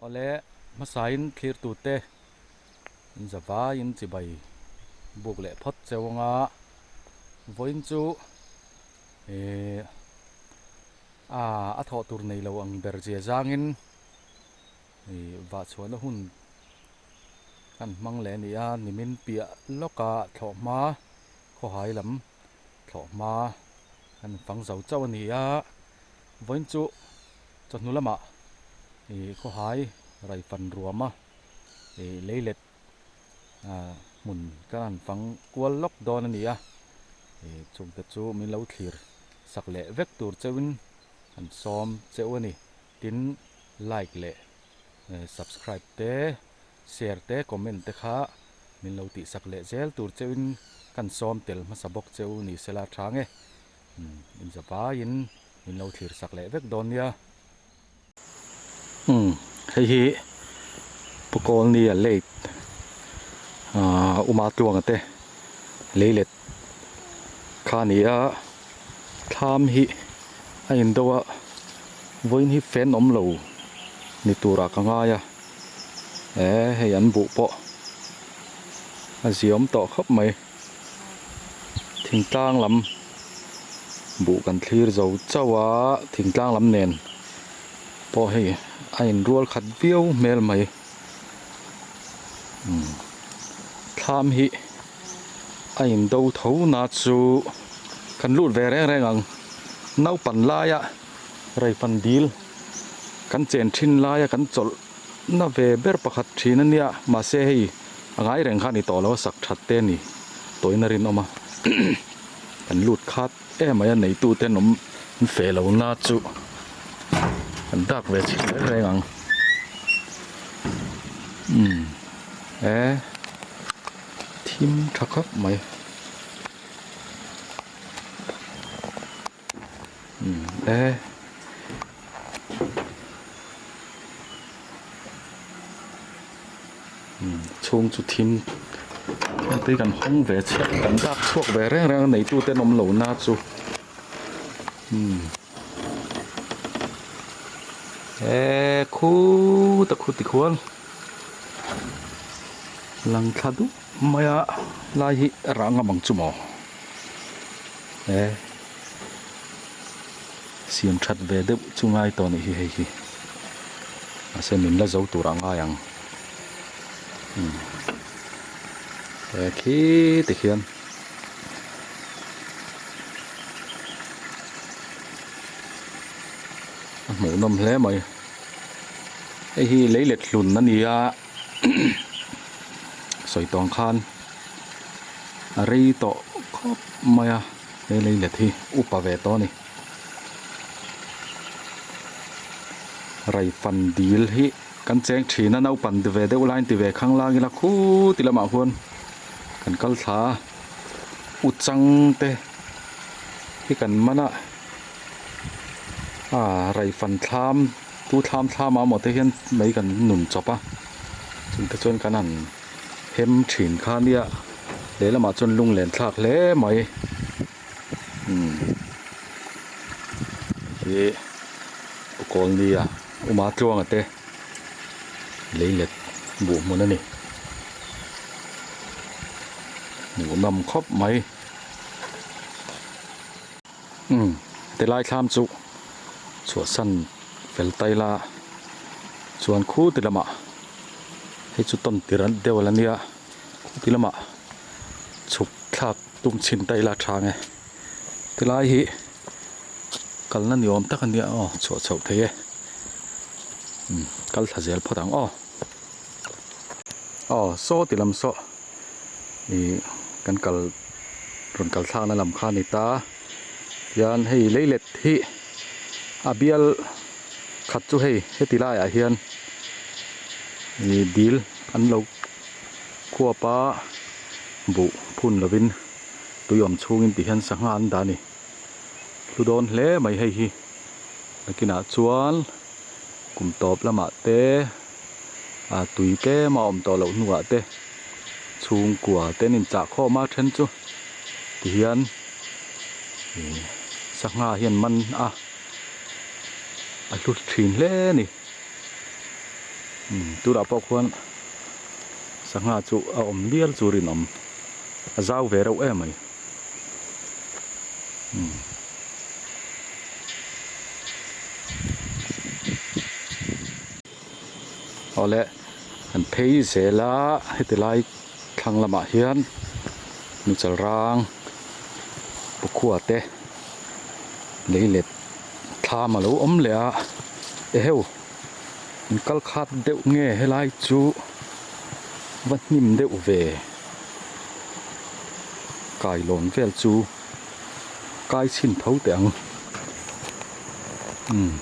Awle hmasain thlirtute in zavaiin chibai buk leh phawt cheu anga vawiin chu ihh a thawh tur nei lo ang ber zia zangin ihh vahchhuahna hun kan hmang leh a ni a, nimin piah lawka thlawhhma khawhai lam thlawhhma kan fang zo chauh a ni a, vawiin chu chawhnu lamah ih khawhai raifan ruama ih leilet ah hmun kan han fang kual lawk dawn a ni a, ih chungte chu min lo thlir sak leh vek tur cheuhin an sawm cheu a ni, tin like leh subscribe te share te comment te kha min lo tih sak leh zel tur cheuhin kan sawm tel hmasa bawk cheu ni sela tha nge umm inzavaiin min lo thlir sak leh vek dawn nia. Umm hei hi Pu Kawlnia late ahh Uma Tluanga te leilet kha a ni a thlam hi a indo a vawiin hi fan awm lo ni turah ka ngai a e hei an buh pawh a ziawm tawh khawp mai thingtlang lam buh kan thlir zo chauh a thingtlang lam nen pawh hei a inrual khat viau hmel mai umm thlam hi a indo tho na chu kan lut ve reng reng ang naupan laia reifan dil kan chen thin laia kan chawlh na ve ber pakhat thin a nia mahse hei a ngai reng kha a ni tawh lo a sak that te a ni tawhin a rinawm a kan lut khat em mai a neitu te an awm an feh lo na chu an dak ve chhin reng reng ang umm e thim tha khawp mai umm e. Chhung chu thim hengte kan hawng ve chhiat kan dak chhuak ve reng reng a neitu te an awm lo na chu umm e khuta khu tikhuan lang thla dup mai a lai hi a rah ngam ang chu maw e siam that ve deuh chu ngai tawh a nih hi hei hi mahse min la zo tur a ngai ang umm he khi ti khian a hmuhnawm hle mai hei hi leilet hlun a ni a sawi tawng khan a rei tawh khawp mai a he leilet hi upa ve tawh a ni. Raifan dil hi kan cheng thin a naupang ti ve deuh laiin ti ve khang lang ila khuti lamah khuan kan kal thla a u chang te hi kan man a ah raifan thlam tu thlam thlam ah maw te hian mai kan nun chawp a chungte chuan kan han hem thin kha nia lehlamah chuan lunglen thlak hle mai. Umm hi Kawlnia Uma Tluanga te leilet buh hmun a ni hmuhnawm khawp mai umm tilai thlam chu chhuahsan fel taila chuan khu ti lamah hei chu tawn tir deuh a la nia khu ti lamah chhuk thlak. Tum chhin ta ila tha nge tilai hi kalna ni awm tak a nia aw chhuah chhoh thei e umm kal thla zel phawt ang aw aw saw ti lam saw ih kan kal rawn kal thlakna lam kha a ni ta hian hei leilet hi a bial khat chu hei heti laiah hian ih dil an lo khuap a. Buh phun lovin tui awm chhungin ti hian sangha an dah a ni. Hlu dawn hle mai hei hi. Nakinah chuan kum tawp lamah te ah tui tlem a awm tawh loh hnuah te chhungkua te an inchah khawm a then chu ti hian ih sangha hi an man a a hlu thin hle a ni. Umm tunah pawh khuan sangha chu a awm bial chu rinawm a zau ve reuh em mai umm. Awle an phei zel a heti lai thlang lamah hian nuchal rang pakhua te lei let thlam a lo awm leh a eheu in kal khat deuh nge helai chu va hnim deuh ve kailawn vel chu kai chhin tho teh ang umm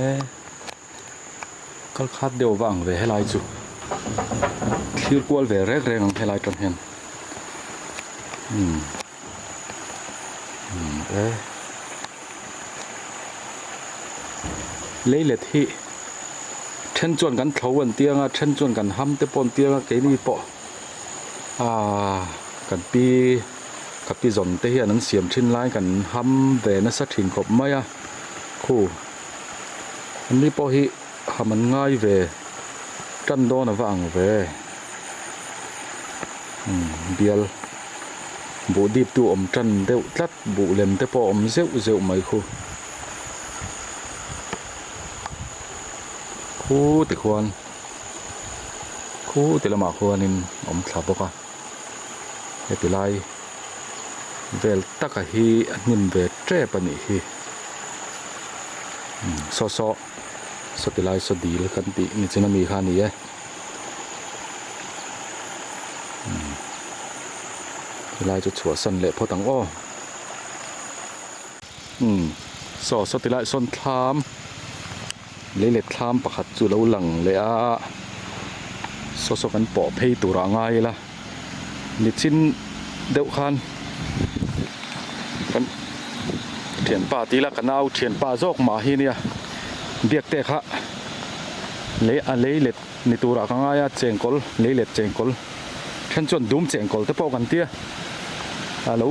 e kal khat deuh va ang ve helai chu thlir kual ve rek reng ang helai tan hian umm umm e leilet hi then chuan kan thlo an tia nga then chuan kan ham te pawh an tia nga keini pawh aaa kan pi ka pi zawn te hian an siam thin lai kan ham ve nasa thin khawp mai a khu an ni pawh hi ham an ngai ve tan dawn ava ang ve umm bial buh dip tu awm tan deuh tlat buh lem te pawh a awm zeuh zeuh mai khu khu tikhuan khu ti lamah khuanin a awm thla bawk a heti lai vel taka hi a hnim ve tep a nih hi umm saw saw saw ti lai saw dil kan tih ni chin ami kha a ni e umm helai chu chhuahsan leh phawt ang aw umm saw saw ti lai sawn thlam. Lei leh thlam pakhat chu lo lang leh a, saw saw kan pawh phei tur ah ngai ila nichin deuh khan kan thianpa tih ila ka nau thianpa zawk mah hi nia biak te kha lei a lei let ni tur ah ka ngai a chengkawl lei let chengkawl then chuan dum chengkawl te pawh kan tia a lo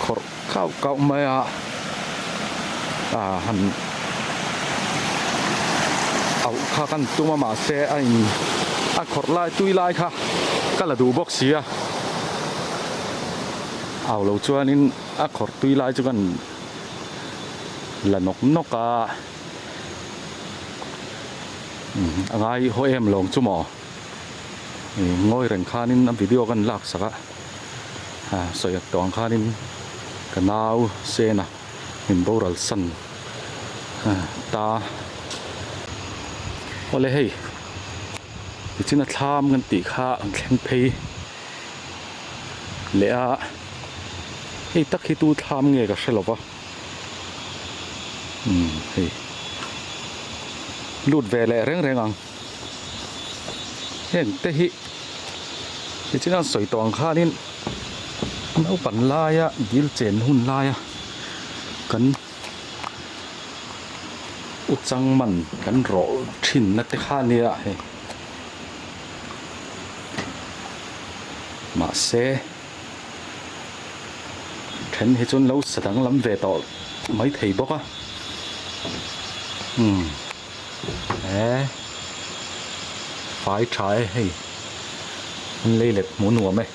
khawrh Kau kau mai a ah han auh kha kan tum a mahse a in a khawrh lai tui lai kha ka la duh bawk si a au lo chuanin a khawrh tui lai chu kan la nawk nawk a a ngai haw em lawng chu maw ngawi reng khanin a video kan lak sak a. Sawi ak tawh ang khanin ka nau Sena min boral san ta. Awle hei tichina thlam kan tih kha an thleng phei leh a, hei tak hi tu thlam nge ka hre lo va umm hei lut ve leh reng reng ang. Heng te hi tichuan an sawi tawh ang khanin naupan laia dil chen hun laia kan u chang man kan rawh thin na te kha ania hei mahse then hi chuan lo sa danglam ve tawh maithei bawk a umm. Eee fai tha e hei an lei let hmuh nuam e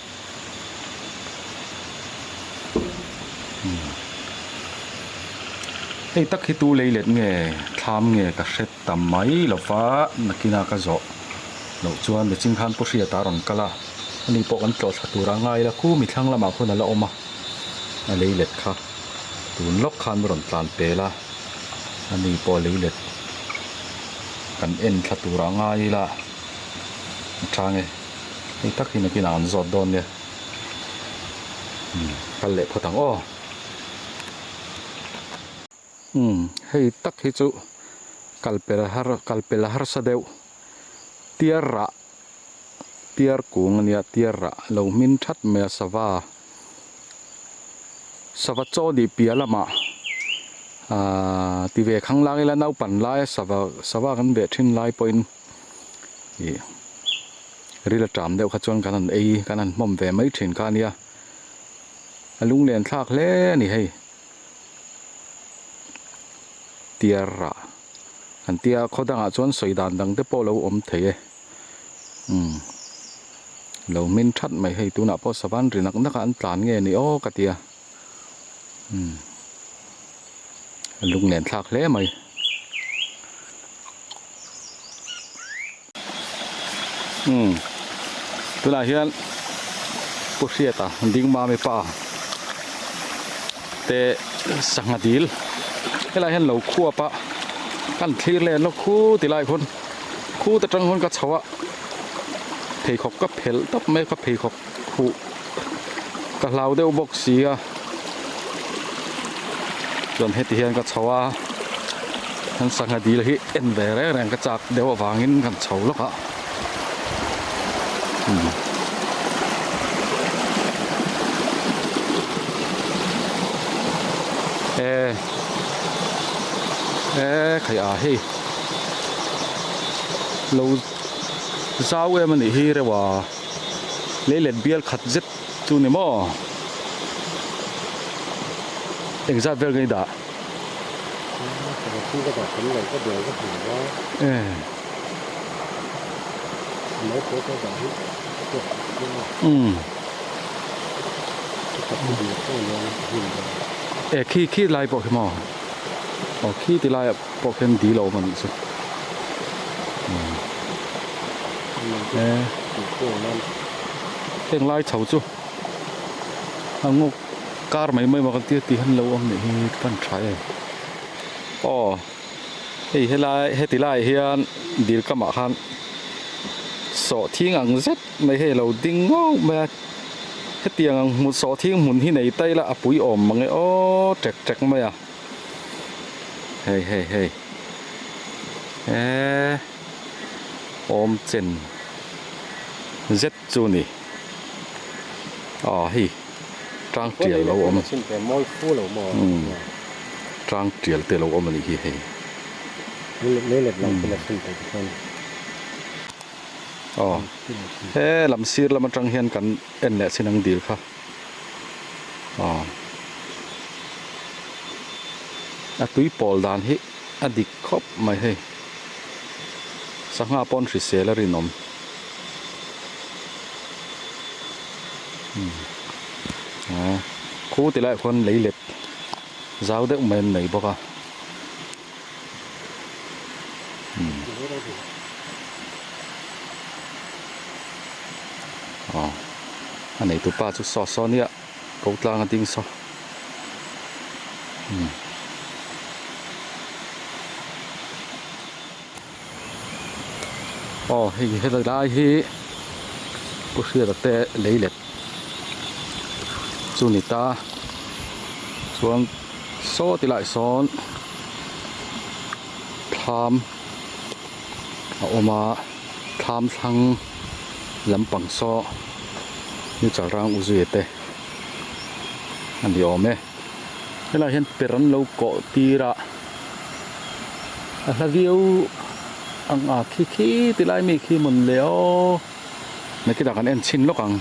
hei tak hi tu lei let nge thlam nge ka hre ta mai lo va nakina ka zawh loh chuan mihring khan pu hriata a rawn kal a ani pawh kan tlawh thla tur a ngai la khu mi thlang lamah khawn a la awm a a lei let kha tun lawk khan rawn tlan pel a. Ani pawh lei let kan en thla tur ah ngai ila a chang e hei tak hi nakin ah an zawt dawn nia umm kal leh phawt ang aw umm hei tak hi chu kal pel har kal pel harsa deuh tiar rah tiar kung ania tiar rah lo hmin that mai a sava. Sava chaw nih piah lamah aaa ti ve khang lang ila naupan laia sava sava kan veh thin lai pawhin ih ril a ṭam deuh kha chuan kan han ei kan han hmawm ve mai thin kha a nia a lunglen thlak hle a ni hei tiar rah. Kan tia khaw dangah chuan sawi dan dang te pawh lo awm thei e. Umm lo hmin that mai hei tunah pawh savan ri nak nak a an tlan nge ni aw ka tia. Umm lunglen thlak hle mai. Umm tunah hian Pu Hriata Dingmami pa te sangha dil helaiah hian lo khuap a kan thlir leh lawk khu ti lai khawn khu ta tang khawn ka chho a pheikhawk ka phelh tawp mai a ka pheikhawk huh ka hlau deuh bawk si a chuan heti hian ka chho a an sangha dil hi en ve reng reng ka chak deuh avangin kan chho lawk a umm e e khai a hei lo zau em anih hi reuh a. Leilet bial khat zet chu ni maw? Engzat vel nge i dah? E khi khi lai pawh khi maw? Aw khi ti laiah pawh khian dil a awm a nih chu. Heng lai chho chu a ngawk kar mai mai mak tia tih han lo awm nih hi ka pan tha em aw hei helai heti lai hian dil kamah khan sawhthing ang zet mai hei a lo ding ngauh mai a hetiang ang hmun sawhthing hmun hi nei ta ila a pui awm mang e aw ṭek ṭek mai a hei hei hei eee. Awm chen zet chu ni. Aw hei tang tial lo awm. Tang tial te lo awm a nih hi hei. Aw he lam sir lam atang hian kan en leh chin ang dil kha. Aw a tui pawl dan hi a dik khawp mai hei. Sangha pawn hrisel a rinawm. Umm khu ti laiah khuan lei let zau deuh mai an nei bawk a. Umm aw a neitu pa chu saw saw nia ko tlang a ding saw. Umm. Aw hei helai lai hi Pu Hriata te lei let chu ni ta chuan saw ti lai sawn thlam a awm a thlam thlang lampang saw ni chalrang u zui te a ni awm e helaiah hian per an lo kawh tir a. A hla viau ang a khi khi ti lai mi khi mawn le aw nakitah kan en chhin lawk ang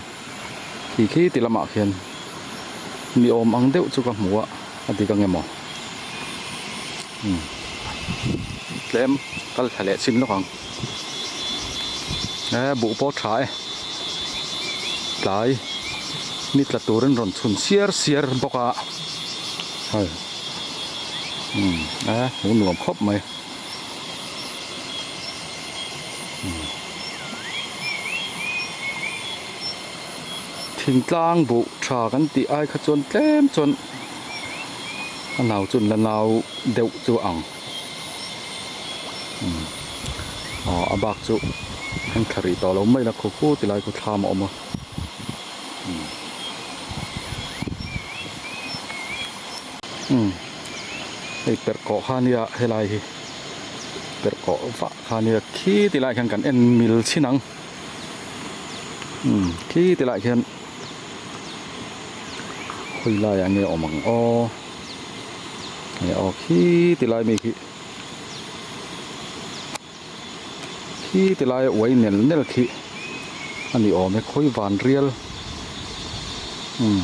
khi khi ti lamah khian mi awm ang deuh chu ka hmu a a dik ang emaw umm tlem kal thla leh chhin lawk ang e buh pawh tha e tlai ni tla turin rawn chhun siar siar bawk a hei. Umm a hmuh nuam khawp mai umm thingtlang buh tha kan tih ai kha chuan tlem chuan a nau chu la nau deuh chu a ang umm aw a bak chu an thla rih tawh lo mai la khaw khu ti lai khu thlam a awm a. Umm hei perh kawh kha nia helai hi perh kawh vah kha nia khi ti lai khian kan en mil chhin ang umm khi ti lai khian khawi laiah nge awm ang aw nge aw khi ti lai mi khi Khi ti laia uai nel nel khi a ni awm e khawi van rial umm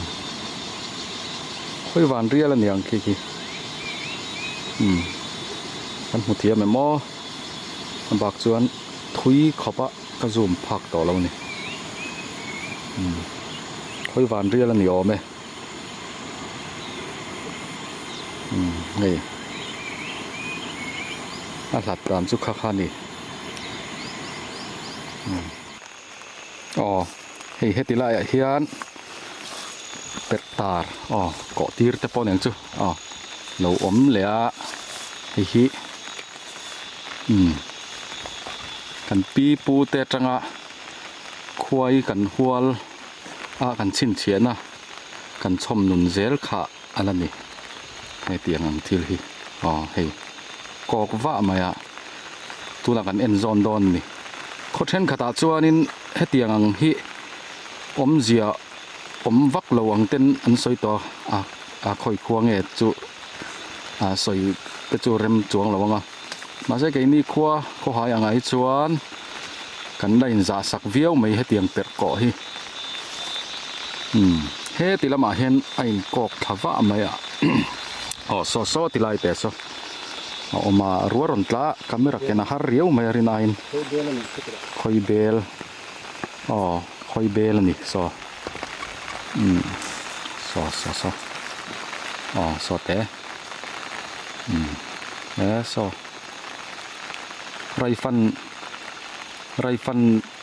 khawi van rial a ni ang khi khi umm kan hmu thiam em aw. A bak chuan thui khawp a ka zoom phak tawh lo a ni. Umm khawi van rial a ni awm e. Umm hei a hlat dan chu kha kha a ni. Umm aw hei heti laiah hian perh tar aw kawh tir te pawh nen chu aw lo awm leh a hei hi umm kan pi pu te atanga khuai kan hual a kan chhinchhiahna kan chhawm nun zel kha a la ni hetiang ang thil hi aw hei kawk vah mai a tunah kan en zawn dawn a ni khaw thenkhatah chuanin hetiang ang hi awmzia awm vak lo ang ten an sawi tawh a a khawi khua nge chu a sawi te chu rem chuang lo ang a mahse keini khua khawhai angah hi chuan kan la inzah sak viau mai hetiang perh kawh hi umm heti lamah hian a inkawk thla vah mai a aw saw saw ti lai te saw a awm a ruah rawn tla a camera ken a har riau mai a rinaiin khawi bel aw khawi bel a ni saw umm saw saw saw aw saw te umm he saw raifan raifan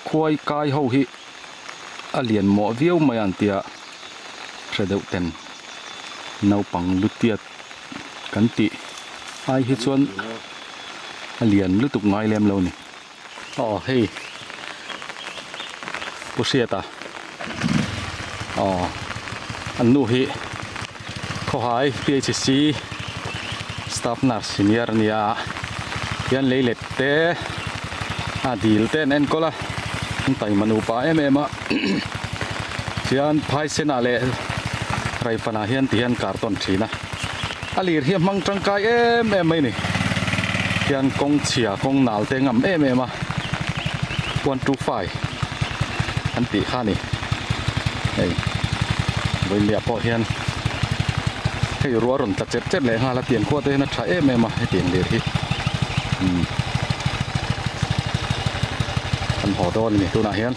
khuai kai ho hi a lian mawh viau mai a an tia hre deuh ten naupang lutiat kan tih ai hi chuan a lian lutuk ngai lem lo ni aw hei pu hriata aw an nu hi khawhai phc staff nurse senior a nia hian leilet te a dil te an enkawl a an taima nupa em em a chuan phaisenah leh raifanah hian ti hian kar tawn thin a a lir hi a hmang tangkai em em mai a ni hian kawng chhia kawng nal te ngam em em a 125 an tih kha a ni hei vawiinliah pawh hian hei ruah a rawn tla chet chet leh nghal a tiang khua te hian a tha em em a hetiang lir hi umm kan haw dawn a ni tunah hian.